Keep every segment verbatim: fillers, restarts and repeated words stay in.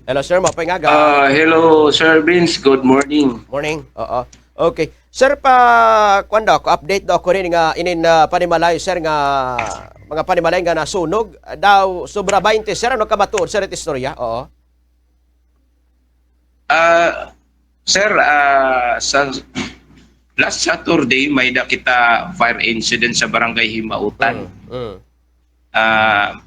Hello, sir. Maupay nga aga. Ah, hello, Sir Vince. Good morning. Morning. Oo. Okay. Sir, pa, kuan daw ako, update daw ako rin nga inin, ah, panimalay, sir, nga mga panimalay nga nasunog. Daw, sobra baynte, sir. Ano ka matuod, sir, it istorya? Oo. Ah, sir, ah, sa last Saturday, may da kita fire incident sa Barangay Himautan. Mm, mm. Ah,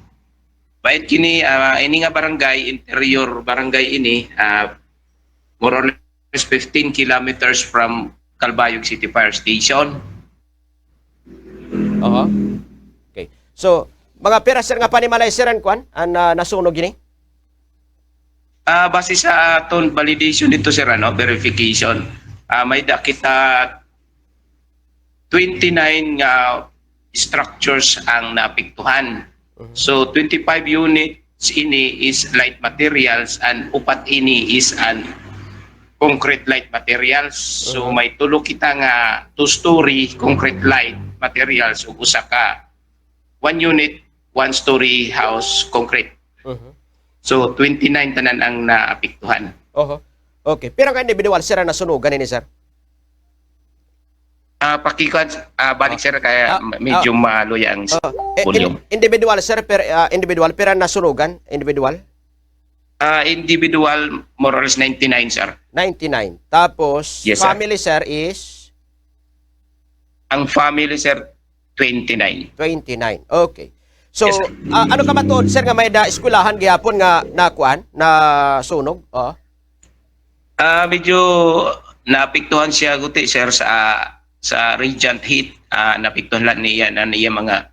Bahin kini, ah, ini nga barangay, interior barangay ini, ah, more or less fifteen kilometers from Calbayog City Fire Station. Oho. Okay. So, mga pira, sir, nga panimalay, sir, an kuan, an, ah, nasunog ini? Ah, base sa aton validation dito, sir, ano, verification, ah, may da kita twenty-nine nga structures ang naapektuhan. Mhm. So, twenty-five units ini is light materials and upat ini is an concrete light materials. So, mhm, may tulo kita nga two-story concrete light materials ug usa ka one unit, one-story house concrete. Mhm. So, twenty-nine tanan ang naapektuhan. Oho. Okay. Pira ka individual, sir, ang nasunugan ini, sir? Ah, pakikuan, ah, balik, ah, sir, kaya ah, medyo ah, maluya ang, oh, eh, volume. In-, individual, sir, per, ah, individual, pira nasunugan? Individual? Ah, individual, more or less ninety-nine, sir. Ninety-nine. Tapos, yes, sir, family, sir, is? Ang family, sir, twenty-nine. Twenty-nine. Okay. So, yes, sir, ah, ano ka matuod, sir, nga may da eskwelahan gihapon nga nakuan, nasunog? Oh. Ah, medyo naapektuhan siya guti, sir, sa, sa radiant heat. Ah, naapektuhan la niya, na niya mga,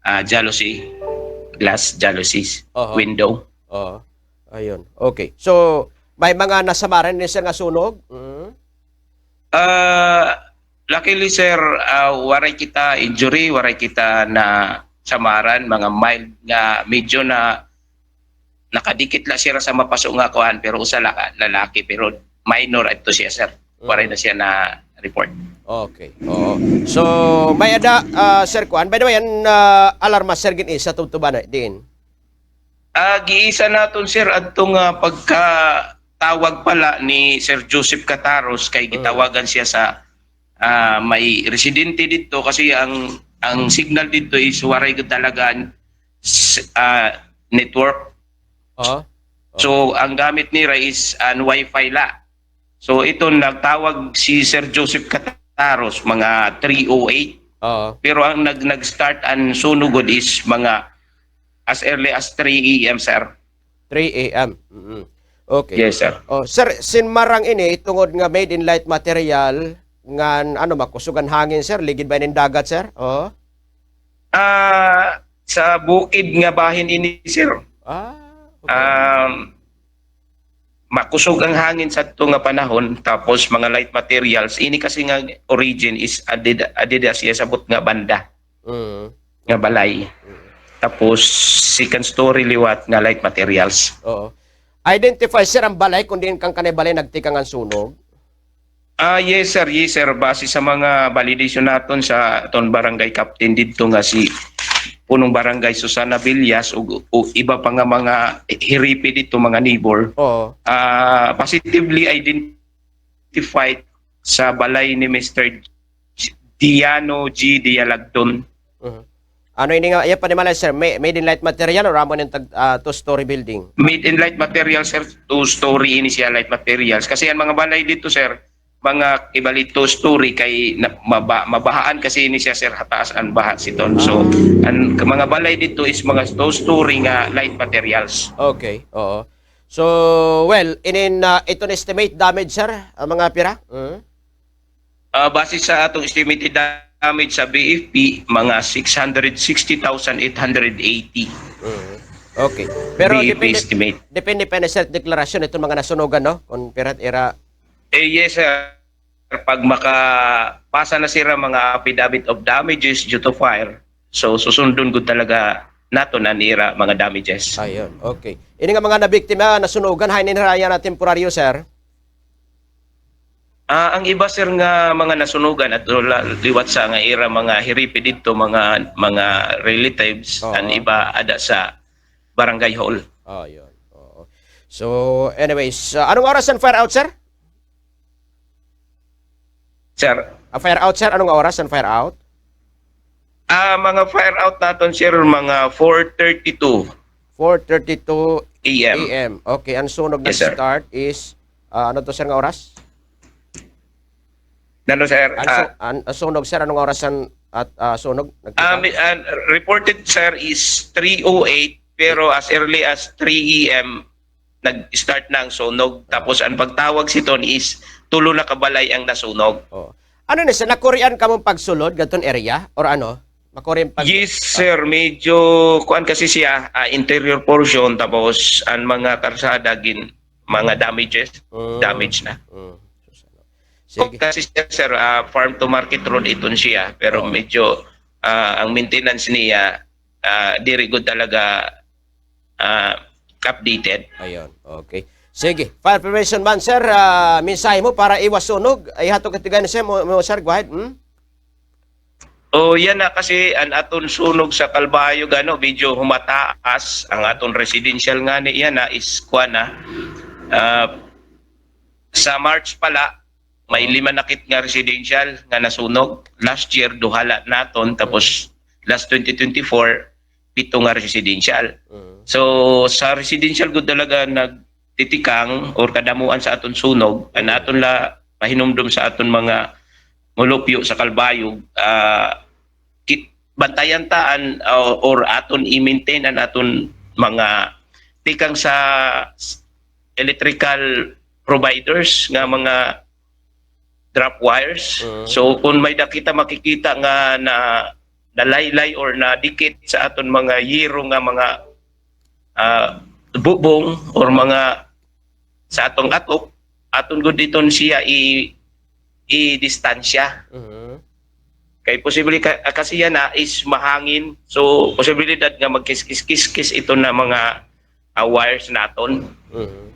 ah, jalousie, glass jalousies, oho, window. Oo. Ayun. Okay. So, may mga nasamaran ni, sir, nga sunog? Mm. Ah, luckily, sir, ah, waray kita injury, waray kita nasamaran, mga mild nga, medyo na nakadikit la siya sa mapaso nga kuan, pero usa la ka lalaki, pero minor ito siya, sir. Waray na siya na-report. Okay. Oo. So, may ada, ah, sir, kuan. By the way, an, ah, alarma, sir, gin-isa tubtuban na diin? Ah, giisa naton, sir, adto nga pagkatawag pala ni Sir Joseph Cataros kay gitawagan siya sa, ah, may residente didto kasi ang, ang signal didto is waray gud talaga s-, ah, network. Oo. So, ang gamit nira is an wifi la. So, ito, nagtawag si Sir Joseph Cataros, mga three oh eight. Oo. Pero ang nag-, nag-start an sunog gud is mga as early as three A M, sir. Three A M. Mm-mm. Okay. Yes, sir. Oh, sir, sinmarang ini, tungod nga made in light material, ngan, ano, makusog an hangin, sir? Ligid ba ini hin dagat, sir? Oo. Ah, sa bukid nga bahin ini, sir. Ah, okay. Um, makusog ang hangin sadto nga panahon, tapos mga light materials. Ini kasi nga origin is adida, adida siya sa butnga banda. Mm. Nga balay. Mm. Tapos, second story liwat nga light materials. Oo. Identify, sir, an balay, kon diin kan kanay balay nagtikang an sunog? Ah, yes, sir. Yes, sir. Base sa mga validation naton sa aton barangay captain didto nga si Punong Barangay Susana Villas ug, ug iba pa nga mga hiripi didto, mga neighbor. Oo. Ah, positively identified sa balay ni Mister Diano G Dialagdon. Mhm. Ano ini nga iya panimalay, sir? May, made in light material or amo ini tag-, ah, two-story building? Made in light material, sir. Two-story ini siya, light materials. Kasi an mga balay didto, sir, mga ibali two-story kay na-, maba-, mabahaan kasi ini siya, sir, hataas an baha siton. So, ah, an mga balay didto is mga two-story nga light materials. Okay, oo. So, well, inin, ah, iton estimate damage, sir, an mga pira? Mm. Ah, base sa atong estimated damage sa B F P, mga six hundred sixty thousand eight hundred eighty. Mm. Okay. Pero B F P depende, estimate, depende pa ini sa deklarasyon iton mga nasunugan, no? Kon pira it ira. Eh, yes, sir. Pag makapasa na sira mga affidavit of damages due to fire, so susundon gud talaga naton an ira mga damages. Ayun, okay. Ini nga mga nabiktima, nasunugan, hain ini hira yana temporaryo, sir? Ah, ang iba, sir, nga mga nasunugan adto la-, liwat sa nga ira mga hiripi didto, mga, mga relatives, oo, an iba ada sa barangay hall. Ah, yun. Oo. So, anyways, ah, anong oras an fire out, sir? Sir? Ah, fire out, sir. Anong oras an fire out? Ah, mga fire out naton, sir, mga four thirty-two. Four thirty-two A M. A M. Okay, ang sunog nag-start is, ah, ano to, sir, nga oras? Ano, sir? Ang, ah, su-, ang, ang sunog, sir, anong oras an, at, ah, sunog? Ah, nagkita? Mi-, ah, reported, sir, is three oh eight, pero as early as three A M, nag-start na ang sunog. Tapos ang pagtawag siton is tulo na ka balay ang nasunog. Oh. Ano ni, sir, nakurian kamo pagsulod gaton area or ano? Makuri an pag- Yes, sir. Medyo kuan kasi siya, ah, interior portion, tapos ang mga karsada gin-, mga damages, mm, damage na. Mm. Sige. Kasi, sir, sir, ah, farm to market road iton siya, pero, oh, medyo, ah, ang maintenance niya, ah, diri gud talaga, ah, updated. Ayun, okay. Sige, fire prevention man, sir, ah, mensahe mo para iwas sunog. Ay, hatod ka tigay na, sir, mo, mo, sir, go ahead. Hmm? Oh, yana kasi an aton sunog sa Calbayog, ano, medyo humataas. Ang aton residential ngani yana is kuan na, ah, sa March pa la, may, oh, lima na kit nga residential nga nasunog. Last year, duha la naton, tapos, mm, last twenty twenty-four, pito nga residential. Mm. So, sa residential gud talaga nagtitikang or kadamuan sa aton sunog, an, mm, aton la pahinumdom sa aton mga mulupyo sa Calbayog, ah, ki-, bantayan ta an, ah, or aton i-maintain an aton mga tikang sa s-, electrical providers nga mga drop wires. Mm. So, kung may-da kita makikita nga na, nalaylay or nadikit sa aton mga yero nga mga, ah, bubong or mga sa atong atop, aton gud iton siya i-, i-distansya. Mhm. Kay posible ka-, kasi yana is mahangin. So, posibilidad nga magkiskis-kiskis ito na mga, ah, wires naton. Mhm.